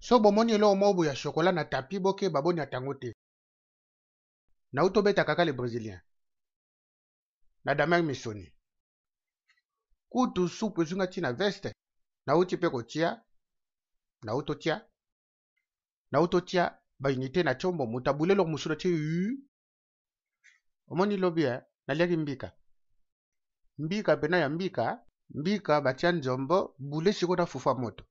So bomoni eloko moko boye ya chocolat na tapis, bokeba, boniata yango te. Nauti obeta kaka le Brésilien na Damer Misoni. Kutu supu ezwi nga ntina veste. Nauti mpe kotia, nauti otia, nauti otia ba unité na tshombo, moto abule eloko mosusu natie yu. Omoni lobi eh, naliaki mbika. Mbika pena ya mbika, mbika batia nzombo, bule sikoyo na fufu ya moto.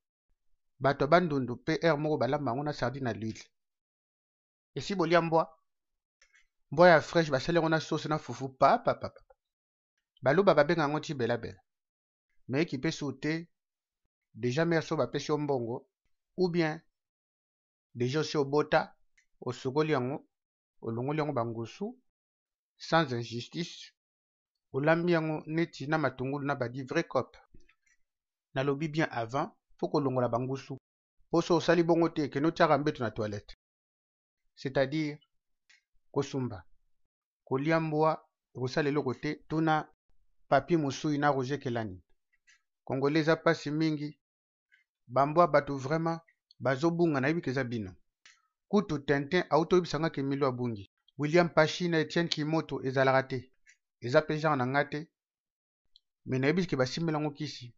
Bato ya Bandundu pe heure moko balamba yango na sardine na l'huile. Esi bolia mbwa? Mbwa ya fresh basali yango na sauce na fufu pa pa pa pa. Baluba babenga yango ti bela bela. Mais ekipe su te, dejà mère so bapesi yo mbongo ou bien dejà osi obota, osukoli yango, olongoli yango bangusu sans injustice, olambi yango neti na matungulu na badi vrai cop. Nalobi bien avant, faut kolongola bangusu. Po so osali bongo te, kende otiaka mbeto na toilette. C'est-à-dire kosumba, kolia mbwa ekosala eloko te, tuna Papi Musui na Roger Kelani. Congolais eza pasi mingi, bambwa bato vraiment bazobunga, nayebi ke eza bino. Kutu Tintin auti oyebisa nga ke Milo abungi. William Pashi na Etienne Kimoto ezalaka te. Eza pe genre na nga te. Mais nayebi ke basimbela yango kisi.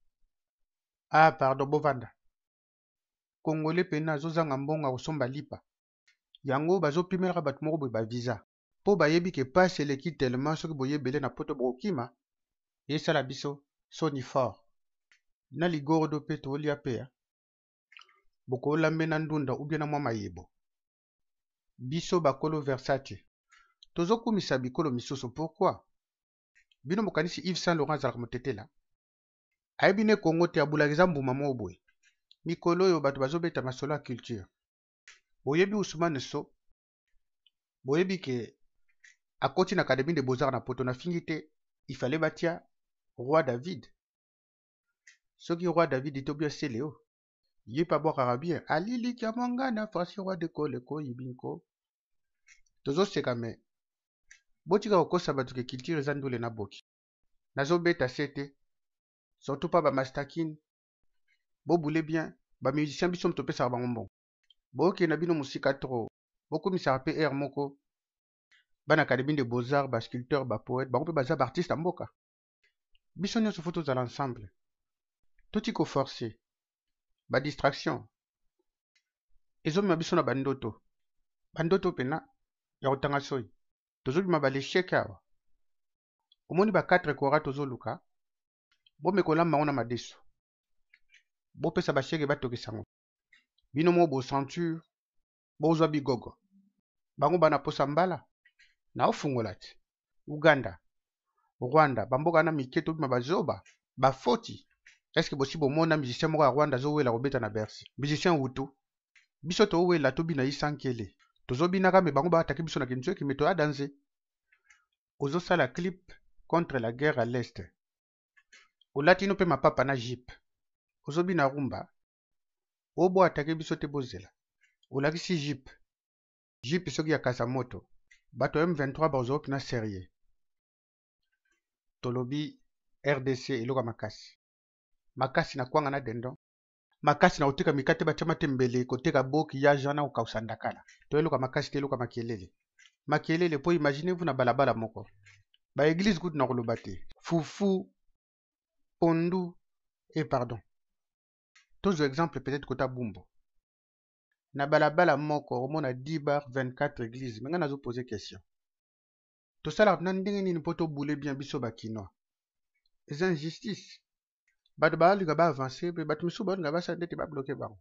Ah pardon, bovanda. Congolais pena azozanga mbongo ya kosomba lipa. Yango bazopimelaka bato moko boye ba visa. Po bayebi ke pasi eleki tellement soki boyebele na poto bokokima, esala biso soni fort. Na ligorodo pe tolia pe ya. Bokolambe na ndunda ou bien na mwa mayebo. Biso bakolo Versace. Tozokumisa bikolo misusu pourquoi? Bino bokanisi Yves Saint Laurent azalaka motetela? Ayebi ne Congo te, abulaka eza mbuma moko boye. Mikolo oyo bato bazobeta masolo ya culture. Boyebi Ousmane So? Boyebi ke akoti na Académie de Beaux-Arts na poto, na fingi te, il fallait batia Roi David. Soki Roi David to bien Celeo, ye pa bwakaka bien. Alili kia mwangana Francis Roi de Kole ko yibinko. Tozoseka me botika kokosa bato ke culture eza ndule na boki. Nazobeta se te, surtout pas ba mastakin. Bobule bien, ba musicien biso moto topesaka bango mbongo. Bokende na bino mosika trop. Bokumisaka pe air moko. Bana Académie de Beaux-Arts, ba sculpteurs, ba poètes, bango pe baza ba artistes ya mboka. Biso nyonso faut tozala ensemble. Toti ko forcer ba distraction ezomema biso na bandoto. Bandoto pena ya kotanga soyi. Tozobima ba l'échec awa. Omoni ba 4 kora tozoluka, bomeka bango na madesu. Bopesa ba chèque batokisa yango. Bino moko bo ceinture, bozwa bigogo. Bango bana posa mbala na ofungola te. Uganda, Rwanda, bamboka na mike tobima bazoba, bafoti. Est-ce que bosi bomona musicien moko ya Rwanda azowela kobeta na Bercy? Musicien Hutu. Biso towela tobina isankele. Tozobinaka me bango baataki biso na kinzweki me toya danse. Ozosala clip contre la guerre à l'Est. Olati no pe mapapa na jupe. Ozobina rumba. Obo atake biso te bozela. Olakisi jupe. Jupe soki ya Kasamoto. Bato ya M23 bazoki na sérieux. Tolobi RDC eloko ya makasi. Makasi na kwanga na dendon. Makasi na koteka mikate batia matembele, koteka boki ya Jean na kokausa ndakala. To eloko ya makasi te, eloko ya makelele. Makelele po imaginez-vous na balabala moko. Ba église kutu na koloba te. Fufu, pondu, et pardon. Tozwa exemple peut-être kota Bumbu. Na balabala moko omona 10 bar 24 églises. Mais nga nazo poser question. Tosalaka na ndenge nini po tobule bien biso ba kinois? Eza injustice. Bato balinga ba avancer pe bato misusu balinga basala ndeti ba bloquer bango.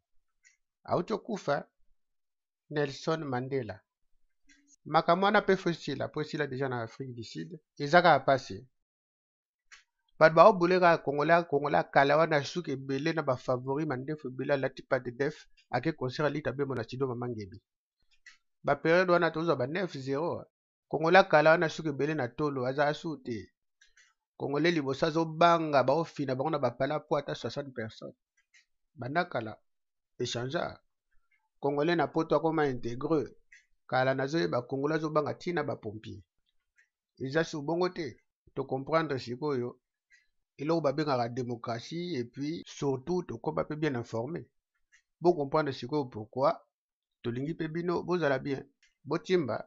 Auti okufa Nelson Mandela. Makambo wana pe fo esila, po esila déjà na Afrique du Sud. Eza kaka pasi. Bato baobule kaka Congolais, Congolais kala wana suki ebele na ba favori mandefu ebele alati pas de def ake concert alita bemo na studio Mama Ngebi. Ba période wana tozwa ba 9-0. Congolais kala wana suki ebele na tolo aza asu te. Congolais liboso azobanga baofina bango na bapala po ata 60 personnes. Banda kala échangeur. Congolais na poto akoma intégreux. Kala nazoyeba Congolais azobanga tina ba pompier. Eza su bongo te. To comprendre sikoyo eloko babengaka démocratie et puis surtout tokoma pe bien informé. Bo comprendre sikoyo pourquoi tolingi pe bino bozala bien. Botimba.